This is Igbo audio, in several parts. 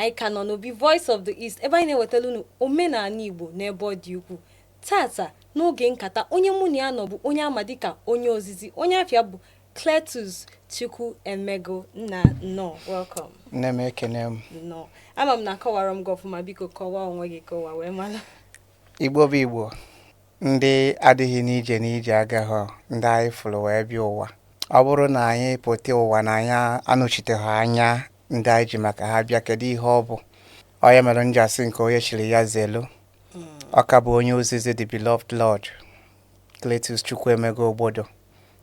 Anyị ka nọ n'obi Voice of the East, ebe anyị na-ewetara unu omenala Igbo n'ebe ọ dị ukwuu. Tata n'oge nkata, onye mụ na ya nọ bụ onye ama dịka onye ozizi, onye afa ya bụ Cletus Chukwuemego. Nna, nnọọ, welcome. Nne m, ekene m. Nnọọ. Ama m na akọwara m gị ọfụma. Biko kọwaa onwe gị ka ụwa wee mara. Igbo bụ Igbo, ndị adịghị n'ije n'ije agaghị, ndị anyị fụrụ wee bịa ụwa. Ọ bụrụ na anyị pụta ụwa na anyị anọchiteghị anya ndị anyị ji maka ha bịa, kedu ihe ọ bụ? Ọ ya mere m ji asị nke onye chiri ya zelu. Ọ ka bụ onye ozizi, the beloved Lord Cletus Chukwuemego Ogbodo,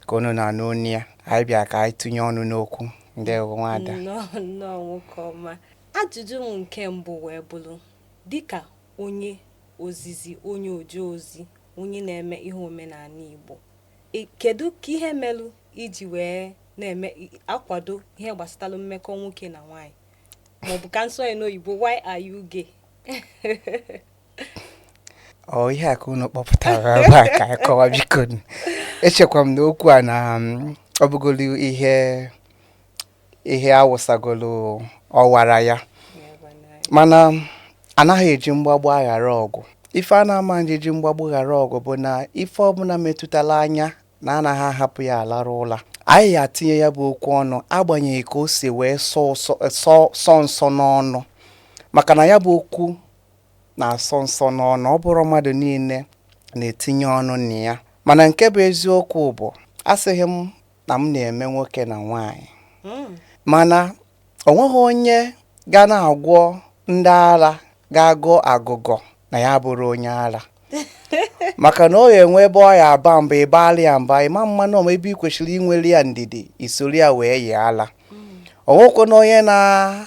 ka unu na-anụ onu ya. Anyị bịa ka anyị tụnye ọnụ n'okwu. Ndewo, nwada. Nnọọ, nnọọ, nwoke ọma. Ajụjụ m nke mbụ wee bụrụ, dịka onye ozizi, onye oje ozi, onye na-eme ihe omenala Igbo, kedu ka ihe melụ iji wee na-eme akwado ihe gbasatara mmekọ nwoke na nwaanyị, maọbụ ka nsọ ya n'oyibo, why are you gay? Ọ ihe a ka unu kpọpụtara ebe a ka anyị kọwa. Biko, echekwa m na okwu a na ọ bụgolu ihe awụsagolu ọwara ya, mana anaghị eji mgbagbu aghara ọgụ. Ife a na-ama nji mgbagbu ghara ọgụ bụ na ife ọbụla metụtara anya na anaghị ahapụ ya alarụ ụla. Anyị ya atinye ya bụ okwu ọnụ, agbanyeghị ka o si wee sọ sọ sọ nsọ n'ọnụ, maka na ya bụ okwu na-asọ nsọ n'ọnụ. Ọ bụrụ mmadụ niile na-etinye ọnụ na ya, mana nke bụ eziokwu bụ, asịghị m na m na-eme nwoke na nwaanyị, mana o nweghị onye ga na-agwọ ndị ara ga-agọ agụgọ na ya bụrụ onye ara, maka na ọ ga-enwe ebe ọ ya aba mba, ịbala ya mba, ịma mmanụ ọma ebe ị kwesịrị inwere ya ndidi, isoro ya wee yi ala. O nwekwana onye na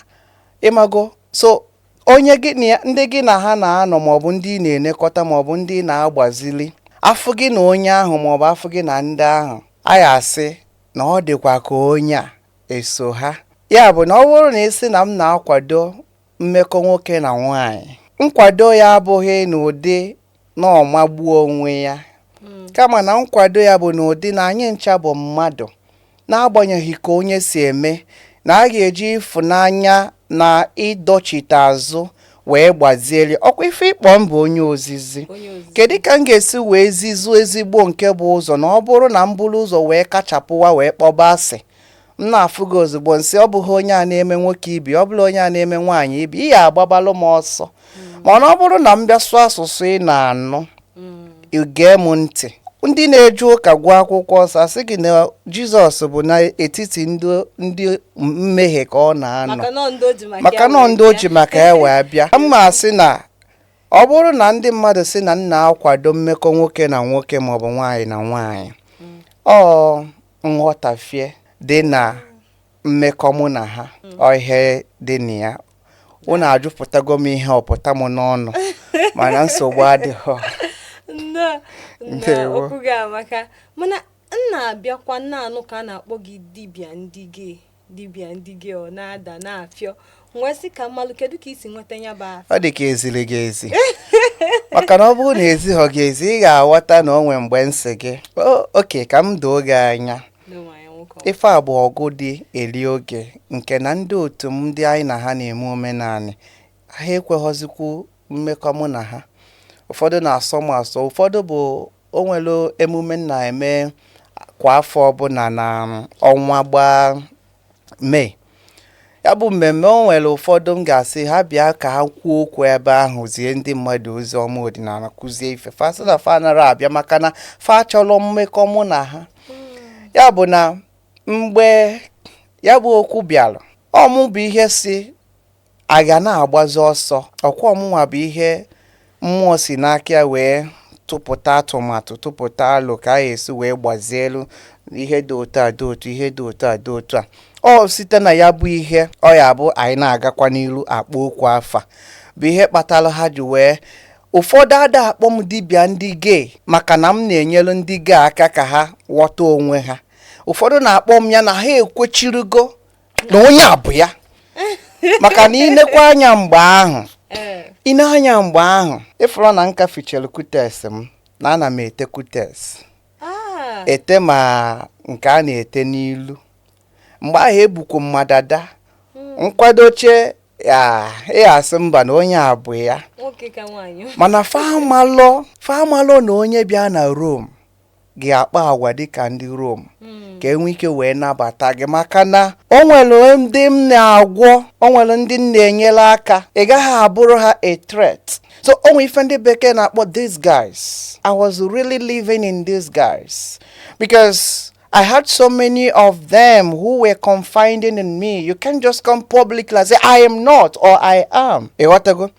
ịmago so onye gị na ya, ndị gị na ha na-anọ, maọbụ ndị ị na-enekọta, maọbụ ndị ị na-agbazili afụ gị na onye ahụ, maọbụ afụ gị na ndị ahụ, anyị asị na ọ dịkwa ka onye a eso ha. Ya bụ na ọ bụrụ na ị sị na m na-akwado mmekọ nwoke na nwaanyị, nkwado ya abụghị n'ụdị na ọ magbuo onwe ya, kama na nkwado ya bụ n'ụdị na anyị ncha bụ mmadụ, n'agbanyeghị ka onye si eme, na a ga-eji ịfụnanya na ịdọchite azụ wee gbazieli. Ọkwa ife ịkpọ m bụ onye ozizi. Onye ozizi. Kedu ka m ga-esi wee zizu ezigbo nke bụ ụzọ, na ọ bụrụ na m buru ụzọ wee kachapụwa wee kpọba asị, m na-afụ gị ozugbo nsị ọ bụghị onye a na-eme nwoke ibi, ọ bụrụ onye a na-eme nwaanyị ibi, ị ya agbabalụ m ọsọ. Mana ọ bụrụ na m bịa sụọ asụsụ ị na-anụ, ị gee m ntị. Ndị na-eje ụka gụọ akwụkwọ nsọ asị gị na Jizọs bụ n'etiti ndị mmehie ka ọ na-anọ, maka nọ ndị o ji maka maka ya nọ wee ndị o bịa. ji maka ya wee bịa. M asị na ọ bụrụ na ndị mmadụ sị na m na-akwado mmekọ nwoke na nwoke maọbụ nwaanyị na nwaanyị, ọ nghọtafie dị na mmekọ mụ na ha, ọ ihe dị na ya. Unu ajụpụtago m ihe ọpụta m n'ọnụ, mana nsogbu adịghọ. Nnọọ, nnọọ. Ndewo. Okwu gị amaka, mana m na-abịakwa na-anụ ka a na-akpọ gị dibịa ndị gay, dibịa ndị gay. Ọ na-ada na-afịọ nwee sị ka mmalụ, kedu ka i si nweta ya bụ afa? Ọ dị ka eziri gị ezi, maka na ọ bụrụ na ezighọ gị ezi, ị ga-aghọta na o nwee mgbe nsị gị. Oke ka m doo gị anya. N'onwe ya, nwoke ọma. Ife a bụ ọgụ dị eri oge, nke na ndị otu m, ndị anyị na ha na-eme omenanị, ha ekweghọzikwu mmekọ mụ na ha. Ụfọdụ na-asọ m asọ, ụfọdụ bụ o nwere emume m na-eme kwa afọ ọbụla na ọnwa gbaa Mee. Ya bụ mmemme, o nwere ụfọdụ m ga-asị ha bịa ka ha kwuo okwu ebe ahụ, zie ndị mmadụ ozi ọma ọdịnala, kụzie ife. Fa sị na fa nara abịa maka na fa achọrọ mmekọ mụ na ha. Ya bụ na mgbe ya bụ okwu bịara, ọmụ bụ ihe si a ga na-agbazi ọsọ. Ọkwa ọmụnwa bụ ihe mmụọ si n'aka ya wee tụpụta atụmatụ, tụpụta alụ ka a ga-esi wee gbazie elu ihe dị otu a dị otu, ihe dị otu a dị otu a. Ọ site na ya bụ ihe ọ ya bụ anyị na-agakwa n'ilu akpọ okwu afa bụ ihe kpatara ha ji wee ụfọdụ ada akpọ m dibịa ndị gay, maka na m na-enyere ndị gay aka ka ha ghọta onwe ha. Ụfọdụ na-akpọ m ya na ha ekwechirigo na onye a bụ ya, maka na inekwa anya mgbe ahụ, ine anya mgbe ahụ, ịfụrụ na nka fichere cutex m, na ana m ete cutex, ete ma nke a na-ete n'ilu. Mgbe ahụ ebukwu m madada nkwadoche. Ya ị asị mba na onye a bụ ya. Nwoke ka nwaanyị. Mana famalọ na onye bịa na Rome ga-akpa agwa dịka ndị Rome ka enwe ike wee nabata gị, maka na o nwere ndị m na-agwọ, o nwere ndị m na-enyere aka, ị gaghị abụrụ ha a threat. So o nwere ife ndị bekee na-akpọ disguise. I was really living in disguise because I had so many of them who were confiding in me. You can't just come publicly and say, "I am not" or "I am." Ịghọtago?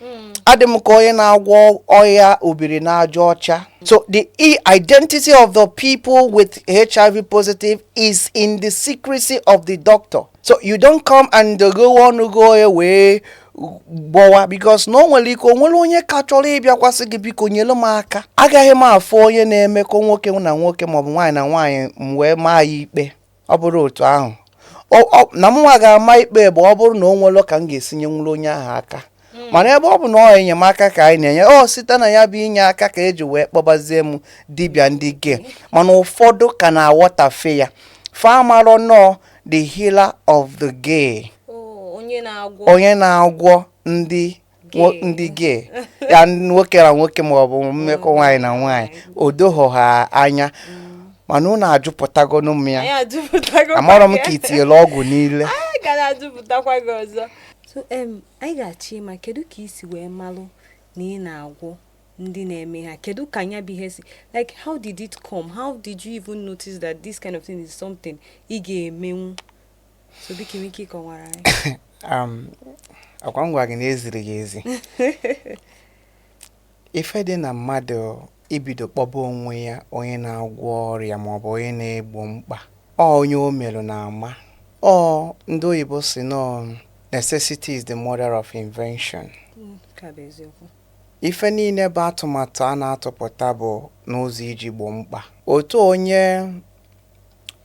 Adị m ka onye na-agwọ ọya obiri n'aja ọcha. So the identity of the people with HIV positive is in the secrecy of the doctor. So you don't come and go ọnụ go wee gbọwa, because na o nwere ike o nwere onye ka chọrọ ịbịakwasị gị, "Biko nyere m aka." Agaghị m afụ onye na-emekọ nwoke na nwoke maọbụ nwaanyị na nwaanyị m wee maa ya ikpe. Ọ bụrụ otu ahụ na m nwa ga-ama ikpe bụ ọ bụrụ na o nwere ka m ga-esi nyenwuru onye ahụ aka. Mana ebe ọ bụ na ọ enyemaka ka anyị na-enye, ọ site na ya bụ inye aka ka eji wee kpọbazie m dibịa ndị gay. Mana ụfọdụ ka na-aghọtafe ya, famarọ nọọ the healer of the gay. Oh, onye na-agwọ. Onye na-agwọ ndị Gay. Ndị gay ya, nwoke na nwoke maọbụ mmekọ nwaanyị na nwaanyị, o doghọ ha anya. Mana unu ajụpụtagonu m ya. Anyị ajụpụtago. Amarọ m ka itinyere ọgwụ niile. Anyị ga na-ajụpụtakwa gị ọzọ. So anyị ga-achọ ịma, kedu ka isi wee malụ na ị na-agwọ ndị na-eme ha? Kedu ka anya bụ ihe si, like, how did it come? How did you even notice that this kind of thing is something ị ga-emenwu? So biko, nwee ike ịkọwara anyị? Akwa m gwa gị na eziri gị ezi. Ife dị na mmadụ ibido kpọba onwe ya onye na-agwọ ọrịa maọbụ onye na-egbo mkpa, ọ onye o merụ na-ama. Ọ ndị oyibo si nọ, "Necessity is the mother of invention." Ka bụ eziokwu. Ife niile bụ atụmatụ a na-atụpụta bụ n'ụzọ iji gboo mkpa. Otu onye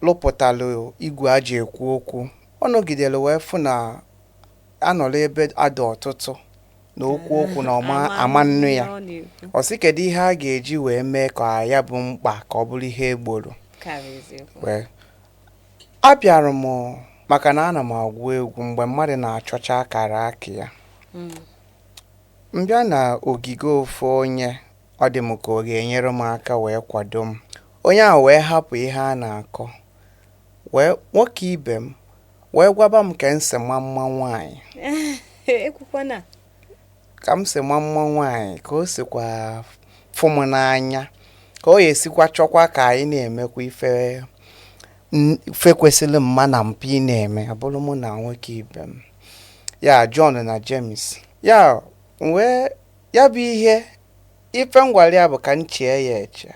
lụpụtalụ igwe a ji ekwu okwu, ọ nọgidere wee fụ na anọrọ ebe adị ọtụtụ na okwu okwu na ọma ama nnu ya. Ọ na-ekwu. Ọ sị, kedu ihe a ga-eji wee mee ka ya bụ mkpa ka ọ bụrụ ihe egboro? Ka bụ eziokwu. Wee abịara m maka na ana m agwụ egwu mgbe mmadụ na-achọcha akara aka ya. M bịa na ogige ofu onye, ọ dị m ka ọ ga-enyere m aka wee kwado m. Onye ahụ wee hapụ ihe a na-akọ, wee nwoke ibe m wee gwaba m ka m si ma mma nwaanyị. Ekwukwana. Ka m si ma mma nwaanyị, ka o sikwa fụ m n'anya, ka ọ ga-esikwa chọkwa ka anyị na-emekwa ife ife kwesịrị mma na mpa ị na-eme, abụrụ mụ na nwoke ibe m ya, John na James ya. Wee ya bụ ihe ife m gwara ya bụ ka m chee ya eche.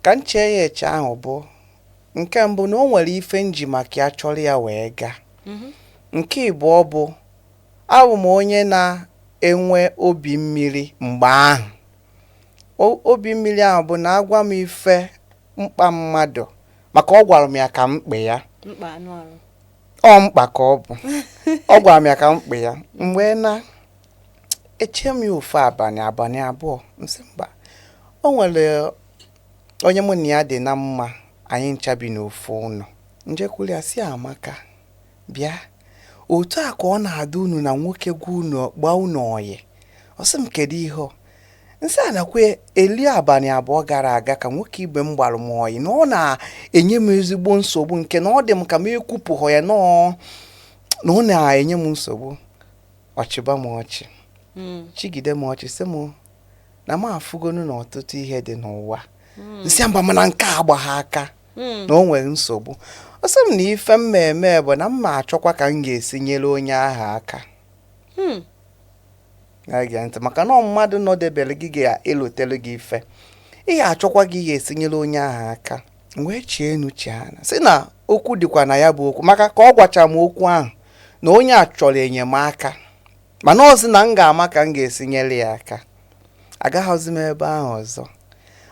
Ka m chee ya eche ahụ bụ nke mbụ na o nwere ife nji maka ya chọrọ ya wee gaa. Nke ịbụọ bụ abụ m onye na-enwe obi mmiri mgbe ahụ. Obi mmiri ahụ bụ na agwa m ife mkpa mmadụ, maka ọ gwara m ya ka m kpe ya. Mkpa anụ arụ. Ọ mkpa ka ọ bụ, ọ gwara m ya ka m kpe ya. Mgbe na eche m ya ofu abalị, abalị abụọ, m sị mba, o nwere onye mụ na ya dị na mma, anyị ncha bi n'ofu ụlọ. Njekwuru ya si, "Amaka, bịa, otu a ka ọ na-ada unu na nwoke gwa unu gbaa unu oyi." Ọ sị m, "Kedu ihe ọ?" Nsị a nakwa eli abalị abụọ gara aga ka nwoke ibe m gbara m oyi na ọ na-enye m ezigbo nsogbu, nke na ọ dị m ka m ekwupụghọ ya nọọ na ọ na-enye m nsogbu. Ọchịba m ọchị, chigide m ọchị, sị m na m afụgonu na ọtụtụ ihe dị n'ụwa. Nsị mba, mana nke a agbagha aka na o nwere nsogbu. Ọ sị m na ife m eme bụ na m ma achọkwa ka m ga-esi nyere onye ahụ aka. Na-ege ntị, maka na ọ mmadụ nọdebere gị ga-elotelu gị ife ị ga-achọkwa gị ga-esi nyere onye ahụ aka. M wee chee enu chee ana, sị na okwu dịkwa na ya bụ okwu, maka ka ọ gwacha m okwu ahụ na onye a chọrọ enyemaka, mana ọ sị na m ga-ama ka m ga-esi nyere ya aka. Agaghịzi m ebe ahụ ọzọ.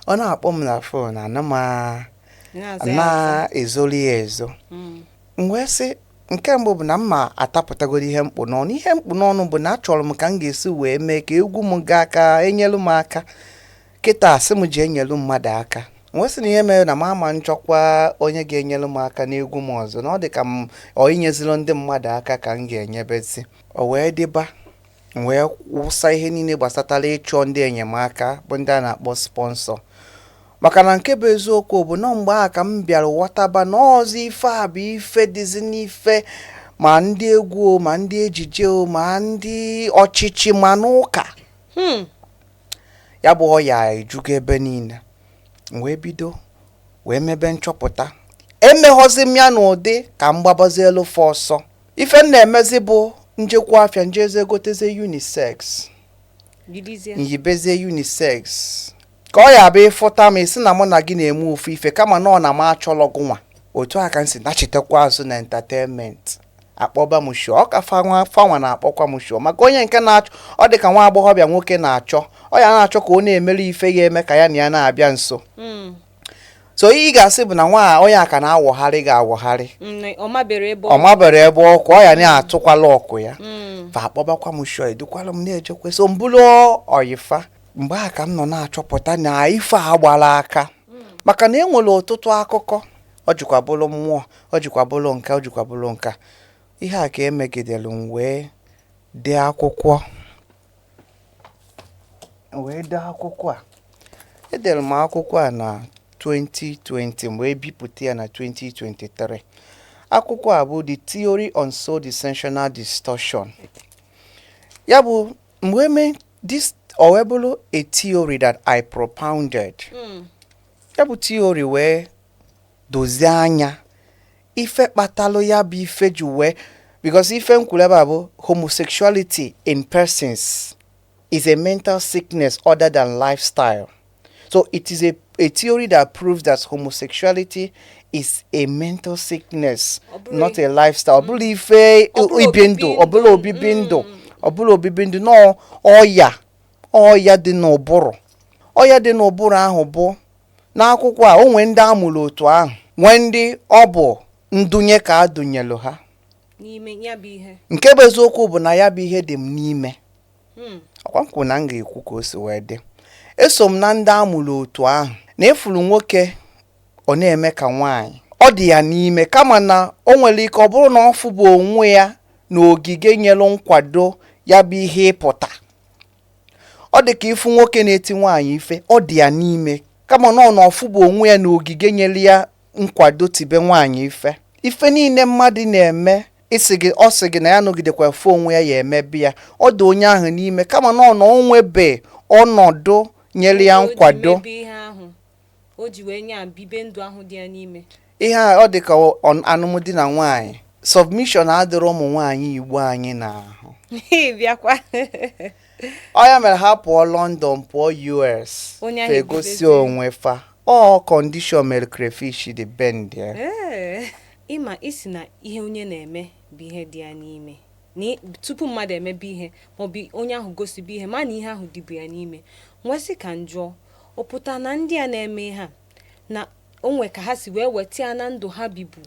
Ọ na-akpọ m na phone, ana m Na-aza ya aza. na-ezoli ya ezo. M wee sị nke mbụ bụ na m ma atapụtagoro ihe mkpụ n'ọnụ. Ihe mkpụ n'ọnụ bụ na achọrọ m ka m ga-esi wee mee ka egwu m gaa ka enyelu m aka. Kịta asị m ji enyelu mmadụ aka, Wee sị na ihe mere na m ama nchọkwa onye ga-enyere m aka n'egwu m ọzọ, na ọ dị ka m ọ inyeziri ndị mmadụ aka ka m ga-enyebezi. O wee dịba, m wee wụsa ihe niile gbasatara ịchọ ndị enyemaka, bụ ndị a na-akpọ sponsor, maka na nke bụ eziokwu bụ na mgbe a ka m bịara ghọtaba na ọzọ ife a bụ ife dịzi n'ife, ma ndị egwu o, ma ndị ejije o, ma ndị ọchịchị, ma n'ụka. Ya bụ ọya ejugo ebe niile. M wee bido wee mebe nchọpụta. Emeghọzi m ya n'ụdị ka m gbabazielu fa ọsọ. Ife m na-emezi bụ njekwa afịa, njeze goteze unisex. Bilizie. Nyibezie unisex ka ọ ya bụ ịfụta ma isi na mụ na gị na-eme ofu ife, kama na ọ na m achọlọ gụnwa. Otu a ka m si nachitekwa azụ na entertainment. Akpọba m show, ọ ka fanwa fanwa na-akpọkwa m show, maka onye nke na-achọ ọ dị ka nwa agbọghọbịa nwoke na-achọ, ọ ya na-achọ ka ọ na-emere ife ga-eme ka ya na ya na-abịa nso. So ihe ị ga-asị bụ na nwa onye a ka na-awọgharị ga-awọgharị. Ọ mabere ebe ọ mabere ebe ọkụ ọ ya na-atụkwala ọkụ ya. Fa akpọbakwa m show, edukwala m na-ejekwe. So mbụlụ oyifa mgbe a ka m nọ na-achọpụta na ife a gbara aka, maka na e nwere ọtụtụ akụkọ. Ọ jikwa bụrụ mmụọ, ọ jikwa bụrụ nka, ọ jikwa bụrụ nka. Ihe a ka emegidere m wee dee akwụkwọ, wee dee akwụkwọ a. Edere m akwụkwọ a na 2020, mgbe ebipụta ya na 2023. Akwụkwọ a bụ The Theory on Soul Descensional Distortion. Ya bụ mgbe mee this, o wee bụrụ a theory that I propounded. Ya bụ theory wee dozie anya ife kpatalụ ya bụ ife ji wee, because ife m kwuru ebe a bụ homosexuality in persons is a mental sickness other than lifestyle. So it is a theory that proves that homosexuality is a mental sickness, Ọ bụrụ not a lifestyle. Ọ bụrụ ife Ọ bụrụ ibi ndụ, ọ bụrụ obibi ndụ, ọ bụrụ obibi ndụ nọ ọya, ọya dị n'ụbụrụ. Ọya dị n'ụbụrụ ahụ bụ n'akwụkwọ a, o nwee ndị amụrụ otu ahụ, nwee ndị ọ bụ ndụnye ka a dụnyelụ ha n'ime ya bụ ihe. Nke bụ eziokwu bụ na ya bụ ihe dị m n'ime. Ọkwa m kwuru na m ga-ekwu ka o si wee dị. Eso m na ndị amụrụ otu ahụ na efuru nwoke ọ na-eme ka nwaanyị, ọ dị ya n'ime, kama na o nwere ike ọ bụrụ na ọ fụbụ onwe ya n'ogige nyere nkwado ya bụ ihe ịpụta. Ọ dị ka ịfụ nwoke na-eti nwaanyị ife, ọ dị ya n'ime, kama na ọ na ọfụbụ onwe ya n'ogige nyere ya nkwado tibe nwaanyị ife. Ife niile mmadụ na-eme, isi gị, ọ sị gị na ya nọgidekwa fụ onwe ya, ya emebi ya, ọ dị onye ahụ n'ime, kama na ọ na o nwebe ọnọdụ nyere ya O ji nkwado. mebe ihe ahụ o ji wee nye bibe ndụ ahụ dị ya n'ime. Ihe a ọ dị ka alụmdi na nwaanyị, submission adịrị ụmụ nwaanyị Igbo anyị n'ahụ. Bịakwa. Ọ ya mere ha pụọ London, pụọ US, Onye ahụ fa egosi ebibezie. onwe fa. Ọ condition mere crayfish dị bend ya. Ee, ịma isi na ihe onye na-eme bụ ihe dị ya n'ime, na tupu mmadụ emebe ihe maọbụ onye ahụ gosibe ihe, ma na ihe ahụ dịbu ya n'ime. Nwesị ka njụọ, ọ pụta na ndị a na-eme ihe a na onwe ka ha si wee weta ya na ndụ ha bibu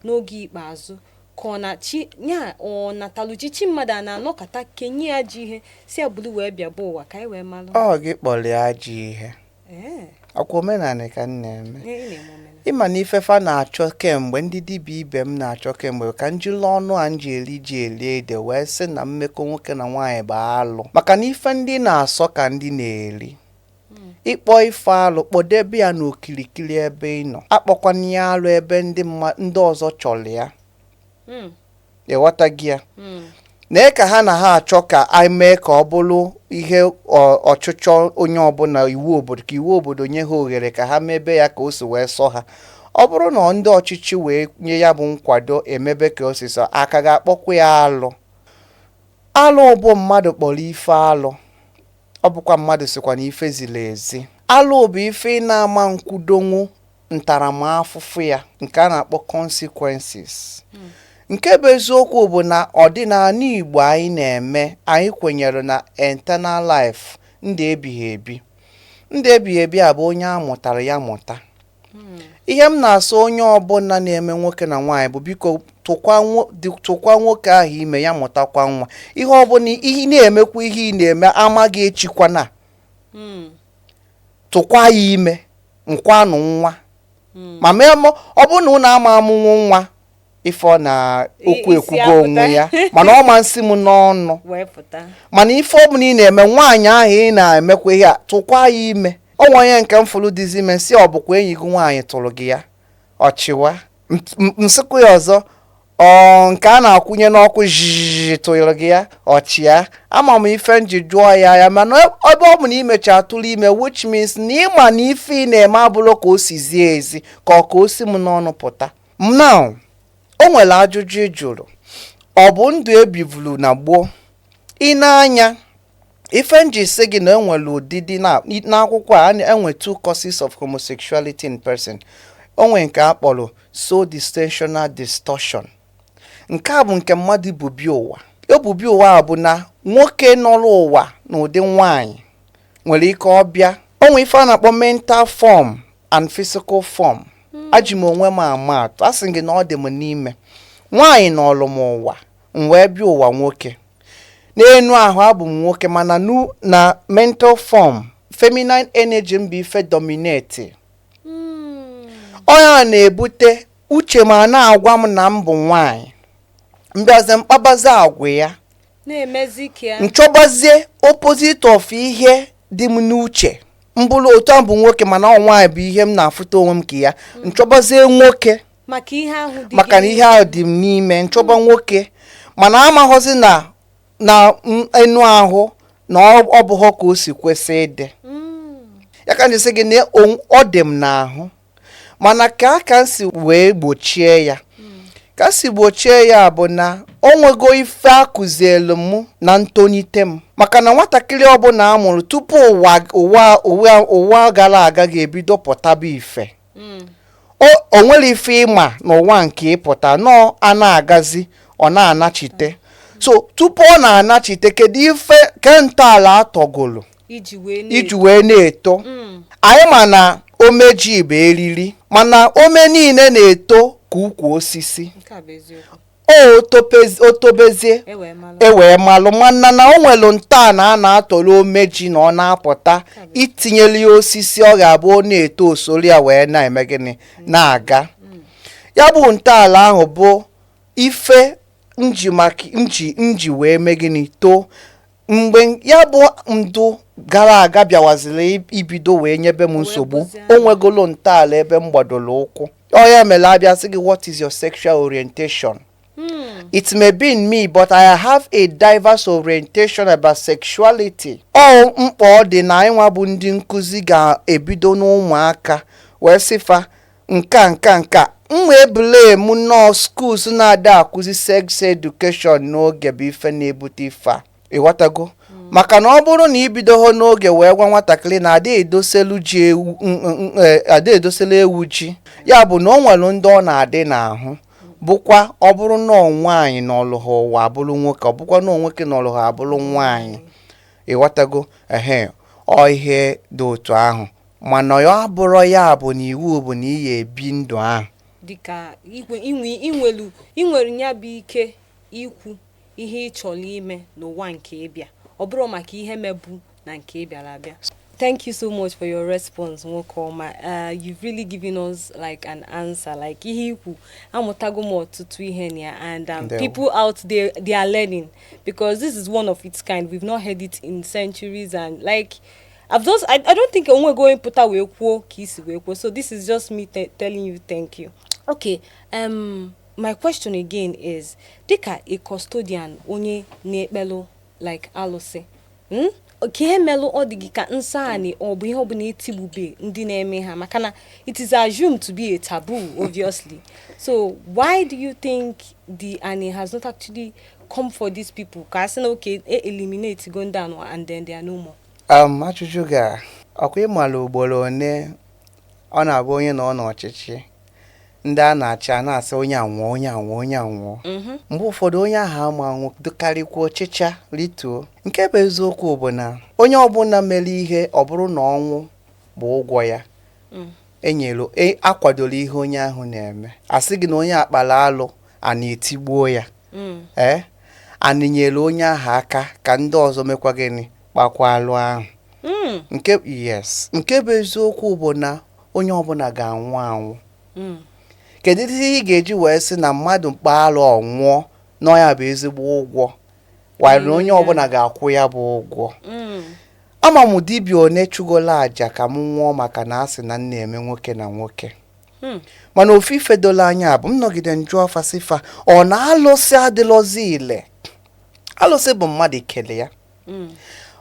n'oge ikpeazụ, ka ọ na chi ya ọ natalụchi chi mmadụ a na-anọkọta kenye ya ji ihe si abụrụ wee bịa bụ ụwa ka anyị wee malụ? Ọ gị kpọrọ ya ajọ ihe. Ee. Ọkwa omenala ka m na-eme. Ị na-eme omenala. Ịma na ifefa na-achọ kemgbe, ndị dibịa ibe m na-achọ kemgbe ka njụlụ ọnụ a m ji eri ji eri ede wee sị na mmekọ nwoke na nwaanyị bụ alụ, maka na ife ndị na-asọ ka ndị na-eri. Ịkpọ ife alụ, kpọdebe ya n'okirikiri ebe ị nọ, akpọkwana ya alụ ebe ndị ndị ọzọ chọrọ ya. Ịghọtaghị ya? Nee ka ha na ha achọ ka anyị mee ka ọ bụrụ ihe ọchịchọ onye ọbụla, iwu obodo, ka iwu obodo nye ha ohere ka ha mebe ya ka o si wee sọ ha. Ọ bụrụ na ndị ọchịchị wee nye ya bụ nkwado emebe ka o si sọ, aka ga-akpọkwa ya alụ. Alụ bụ mmadụ kpọrọ ife alụ, ọ bụkwa mmadụ sikwa na ife ziri ezi. Alụ bụ ife ị na-ama nkwudonwu ntaramahụhụ ya, nke a na-akpọ consequences. Nke bụ eziokwu bụ na ọdịnala Igbo anyị na-eme, anyị kwenyere na eternal life, ndụ ebighị ebi. Ndụ ebighị ebi a bụ onye a mụtara ya mụta. Ihe m na-asọ onye ọbụla na-eme nwoke na nwaanyị bụ, biko tụkwa nwoke ahụ ime ya, mụtakwa nwa. Ihe ọbụla ihe na-emekwa, ihe ị na-eme amaghị echikwana, tụkwa ya ime. Nkwanụ nwa ma mee ọ bụrụ na unu ama amụnwụ nwa, ife ọ na okwu Isi ekwugo apụta. Onwe ya, mana ọ ma nsị m n'ọnụ wee pụta. Mana ife ọbụla ị na-eme, nwaanyị ahụ ị na-emekwa ihe a, tụkwa ya ime. Ọ onye nke m fụrụ dịzi ime, si ọ bụkwa enyi gị nwaanyị tụrụ gị ya, ọchịwa nsịkwa ya ọzọ. Ọ nke a na-akwụnye n'ọkụ jijiji tụrụ gị ya, ọchịa. Ama m ife m ji jụọ ya ya, mana ebe ọ bụ na imecha tụrụ ime, which means na ịma na ife ị na-eme abụrụ ka o si zie ezi, ka ọ ka o si m n'ọnụ pụta. Now, o nwere ajụjụ ị jụrụ, ọ bụ ndụ ebivulu na gboo. Ị na-anya ife m ji sị gị na enwere ụdịdị n'akwụkwọ a enwe two causes of homosexuality in person. O nwere nke a kpọrọ soul distensional distortion. Nke a bụ nke mmadụ bubi ụwa. Ebubi ụwa a bụ na nwoke nọrọ ụwa n'ụdị nwaanyị nwere ike ọbịa. O nwere ife a na-akpọ mental form and physical form. Aji m onwe m ama atụ, a sị gị na ọ dị m n'ime. Nwaanyị nọrọ m ụwa, m wee bịa ụwa nwoke. N'enu ahụ abụ m nwoke, mana na mental form, feminine energy m bụ ife dominate. Onye a na-ebute uche ma na-agwa m na m bụ nwaanyị, mbịazie mkpabazi agwa ya na-emezi ka ya. Nchọbazie opposite of ihe dị m n'uche. Mbụrụ otu a bụ nwoke, mana ọ nwaanyị bụ ihe m na-afụta onwe m ka ya. Nchọbazie nwoke maka ihe ahụ dị maka na gị ihe ahụ dị m n'ime. Nchọba nwoke, mana amaghọzi na enu ahụ na ọ bụghọ ka o si kwesị ịdị. Ya ka m ji sị gị na ọ dị m n'ahụ, mana ka aka m si wee gbochie ya, ka si gbochie ya bụ na o nwego ife akụzielu m na ntonite m, maka na nwatakịrị ọbụla a mụrụ tupu ụwa gara aga ga-ebido pụtaba ife. O nwere ife ịma n'ụwa nke ịpụta nọọ a na-agazi, ọ na-anachite. So tupu ọ na-anachite, kedu ife ke ntọala atọgolo iji wee iji wee na-eto? Anyị ma na omeji bụ eriri, mana ome niile na-eto ka ukwu osisi. Nke a bụ eziokwu. O tobezie, e wee malụ. E wee malụ, mana na o nwere ntọala a na-atọrọ omeji na ọ na-apụta, itinyere ya osisi ọ ga-abụ ọ na-eto, osoro ya wee na-eme gịnị, na-aga. Ya bụ ntọala ahụ bụ ife nji maka nji wee mee gịnị, too. Mgbe ya bụ ndụ gara aga bịawaziri ibido wee nyebe m nsogbu, bụzie o nwegolo ntọala ebe m gbadoro ụkwụ. Ọ ya mere abịa sị gị, "What is your sexual orientation?" It may be in me, but I have a diverse orientation about sexuality. Ọ mkpa ọ dị na anyị nwa bụ ndị nkụzi ga-ebido n'ụmụaka wee sịfa nka nka nka m wee blame nọọ schools na-ada akụzi sex education n'oge bụ ife na-ebute ife a. Ịghọtago? Maka na ọ bụrụ na ibidoho n'oge wee gwa nwatakịrị na ada edoselu ji ewu ada edoselu ewu ji, ya bụ na o nwere ndị ọ na-adị n'ahụ, bụkwa ọ bụrụ na ọ nwaanyị n'ọlụ ha ụwa abụrụ nwoke, ọ bụkwa na nwoke n'ọlụ ha abụrụ nwaanyị. Ịghọtago? Ehe, ọ ihe dị otu ahụ, mana ya abụrọ ya bụ na iwu bụ na ị ya ebi ndụ ahụ. Dịka inwelu inwere ya bụ ike ikwu ihe ị chọrọ ime n'ụwa nke ịbịa, ọ bụrụ maka ihe mebu na nke ị bịara abịa. Thank you so much for your response, nwoke ọma. You've really given us like an answer, like ihe ikwu, amụtago m ọtụtụ ihe na ya, and Ndewo. people out there, they are learning because this is one of its kind. We've not heard it in centuries, and like I don't think onwe going pụta wee kwuo ka isi wee kwuo. So this is just me telling you thank you. Okay, my question again is, dịka a custodian, onye na-ekpelụ like alụsị, Ka ihe melụ ọ dị gị ka nsọ anị ọ bụ ihe ọbụla etigbube ndị na-eme ha, maka na it is assumed to be a taboo, obviously. So why do you think the ani has not actually come for these people, ka a sị na okay, e eliminate go ndị anụ and then they are no more? Ajụjụ ga ọkwa ịmala ugboro one ọ na-abụ onye nọ n'ọchịchị, ndị a na-achị a na-asị onye anwụọ, onye anwụọ, onye anwụọ. Mgbe ụfọdụ onye ahụ ama anwụ dịkarịkwa ọchịcha rituo. Nke bụ eziokwu bụ na onye ọbụla mere ihe, ọ bụrụ na ọnwụ bụ ụgwọ ya, enyere akwadoro ihe onye ahụ na-eme. Asị gị na onye akpara alụ a na-etigbuo ya, ee, anịnyere onye ahụ aka ka ndị ọzọ mekwa gịnị, kpakwa alụ ahụ. Nke yes, nke bụ eziokwu bụ na Onye ọbụla ga-anwụ anwụ. Kedu ihe ị ga-eji wee sị na mmadụ mkpa alụ ọ nwụọ na ya bụ ezigbo ụgwọ wanyere na onye ọbụla ga-akwụ ya bụ ụgwọ? Ama m dibịa one chụgola àjà ka m nwụọ maka na a sị na m na-eme nwoke na nwoke. Mana ofu ife dolo anya bụ m nọgide njụ ọfasifa ọ na alụsị adịlọzi ile. Alụsị bụ mmadụ kele ya.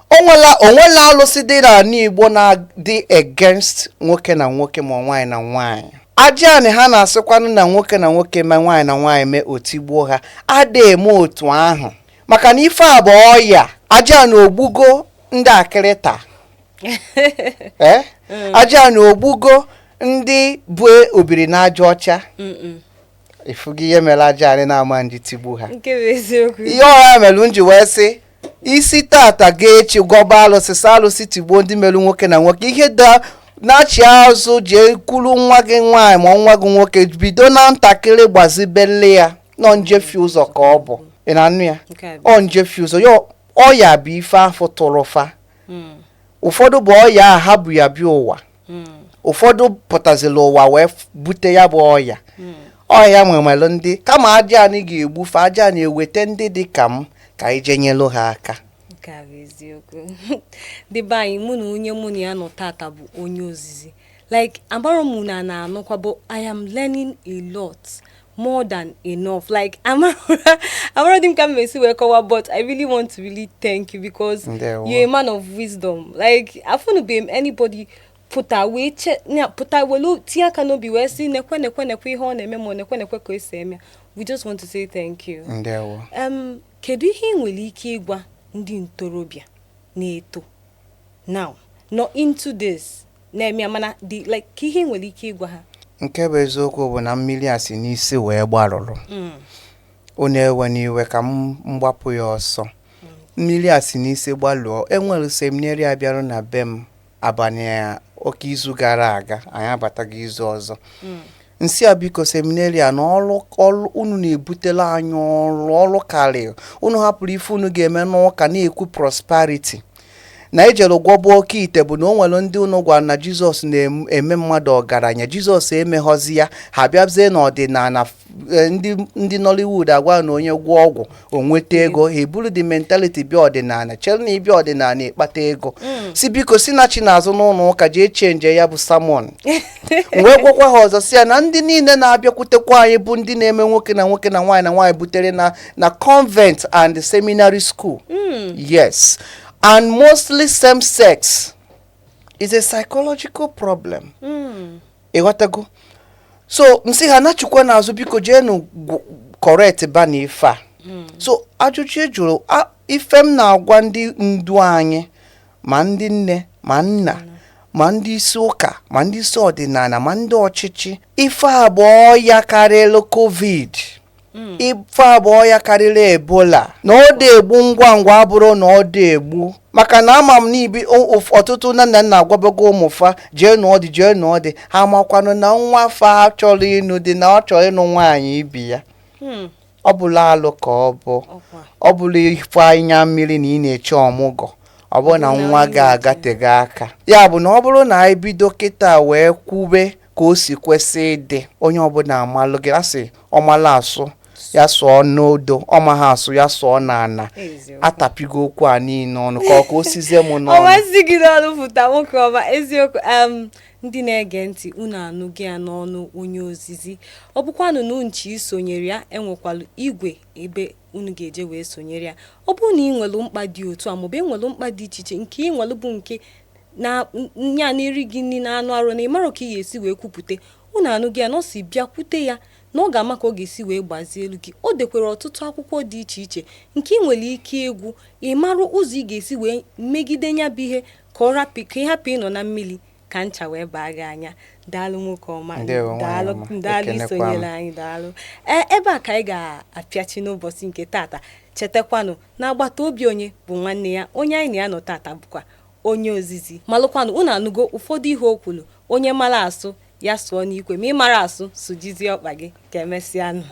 Onwela alụsị dị n'ala Igbo na-adị against nwoke na nwoke ma nwaanyị na nwaanyị. Aja anị ha na-asịkwanụ na nwoke na nwoke mee, nwaanyị na nwaanyị mee, otigbuo ha, ada eme otu ahụ, maka na ife a bụ ọya. Aja na ogbugo ndị akịrịta, ee, aja na ogbugo ndị bụ obiri na aja ọcha. Ịfụgo ihe mere aja anyị na-ama nji tigbu ha? Nke bụ eziokwu. Ihe ọha mere m ji wee sị isi tata ga echi gwọba alụsị, sa alụsị tigbuo ndị merụ nwoke na nwoke, ihe da na-achị azụ, jee kwuru nwa gị nwaanyị ma nwa gị nwoke, bido na ntakịrị gbazibele ya nọ njefi ụzọ ka ọ bụ. Ị na-anụ ya? Nke a bụ Ọ njefi ụzọ ya, ọya bụ ife afọ tụrụ fa. Ụfọdụ bụ ọya a ha bụ ya bịa ụwa. Ụfọdụ pụtazila ụwa wee bute ya bụ ọya. Ọya nwemere ndị kama aja anyị ga-egbufe, aja na-eweta ndị dị ka m ka anyị jee nyelu ha aka. Nke a bụ eziokwu. Ndị be anyị, mụ na onye mụ na ya nọ tata bụ onye ozizi. Like, amarọ m na na-anụkwa, but I am learning a lot, more than enough. Like, amarọ dị m ka m esi wee kọwa, but I really want to really thank you because Ndewo. you're a man of wisdom. Like, afụnụbeghị m anybody pụta wee che nya pụta welu tinye aka n'obi wee sị nekwe nekwe nekwe ihe ọ na-eme, ma ọ nekwe nekwe ka o si eme. We just want to say thank you. Ndewo. Kedu ihe ị nwere ike ịgwa ndị ntorobịa na-eto now, nọ into this, na-eme ya, mana dị like, ka ihe ị nwere ike ịgwa ha? Nke bụ eziokwu bụ na mmiri a si n'isi wee gbarụrụ. Unu ewe n'iwe ka m mgbapụ ya ọsọ. Mmiri a si n'isi gbalụọ. Enwere seminary a bịarụ na be m abalị a, oke izu gara aga, anyị abataghị izu ọzọ. Nsị a, biko, seminary a na ọrụ ọrụ unu na-ebutela anyị, ọrụ ọrụ karịrị unu. Hapụrụ ife unu ga-eme n'ụka na-ekwu prosperity na ejere gwọba oke ite, bụ na o nwere ndị unu gwara na Jizọs na-eme mmadụ ọgaranya. Jizọs emeghọzi ya. Ha bịazie n'ọdịnala, ndị Nollywood agwa na onye gwọ ọgwụ o nweta ego. Ha eburu the mentality bịa ọdịnala, chere na ịbịa ọdịnala ịkpata ego. Si biko, si na chi n'azụ n'ụlọ ụka jee change ya bụ sermon. Wee gwakwa ha ọzọ, si ya na ndị niile na-abịakwutekwa anyị bụ ndị na-eme nwoke na nwoke na nwaanyị na nwaanyị butere na convent and seminary school. Yes, and mostly same sex is a psychological problem. Ịghọtago? So nsị ha nachikwa n'azụ, biko, jeenu correct ba na ife a. So ajụjụ ị jụrụ, ife m na-agwa ndị ndu anyị, ma ndị nne ma nna ma ndị isi ụka ma ndị isi ọdịnala ma ndị ọchịchị, ife a bụ ọya karịrị COVID, ife a bụ ọya karịrị Ebola, na ọ dị egbu ngwa ngwa, abụrụ na ọ dị egbu, maka na ama m n'ibi ọtụtụ nne na nna agwabago ụmụ fa jee nụọ dị, jee nụọ dị. Ha makwanụ na nwa fa chọrọ ịnụ dị na ọ chọrọ ịnụ nwaanyị ibi ya. Ọ bụla alụ ka ọ bụ. Ọkwa. Ọ bụla ife anya mmiri na ị na-eche ọmụgwọ, ọ bụrụ na Ọ bụrụ na nwa anyị gị agatego aka, ya bụ na ọ bụrụ na anyị bido kịta wee kwube ka o si kwesị ịdị, onye ọbụla amalụ gị asị ọmalụ asụ ya sụọ n'odo, ọma ha asụ ya sụọ n'ala. Eziokwu. Atapigo okwu a niile ọnụ ka o sizie m Ọ n'ọnụ. Masị gị n'ọnụ pụta, nwoke ọma. Eziokwu, ndị na-ege ntị, unu anụghị ya n'ọnụ onye ozizi. Ọ bụkwanụ na nchi isonyere ya, enwekwalụ igwe ebe unu ga-eje wee sonyere ya. Ọ bụrụ na ị nwere mkpa dị otu a, maọbụ enwere mkpa dị iche iche nke ị nwere, bụ nke na nya na-eri gị nri na anụ arụ na ị marọ ka ị ga-esi wee kwupụte, unu anụghị ya na ọ si bịakwute ya na ọ ga-ama ka ọ ga-esi wee gbazie elu gị. O dekwara ọtụtụ akwụkwọ dị iche iche nke ị nwere ike ịgwụ, ị marụ ụzọ ị ga-esi wee megide ya bụ ihe, ka ọ rapụ, ka ị hapụ ịnọ na mmiri ka ncha wee baa gị anya. Daalụ, nwoke ọma. Ndewo, nwaanyị Daalụ. ọma. Daalụ. Ekenekwa m. Isonyere anyị, daalụ. Ee, ebe a ka anyị ga-apịachi n'ụbọchị nke tata. Chetakwanụ na agbata obi onye bụ nwanne ya. Onye anyị na ya nọ tata bụkwa onye ozizi. Malụkwanụ, unu anụgo ụfọdụ ihe o kwuru. Onye mara asụ ya sụọ n'ikwe, ma ị mara asụ, sụjizie ọkpa gị. Ka emesịanụ.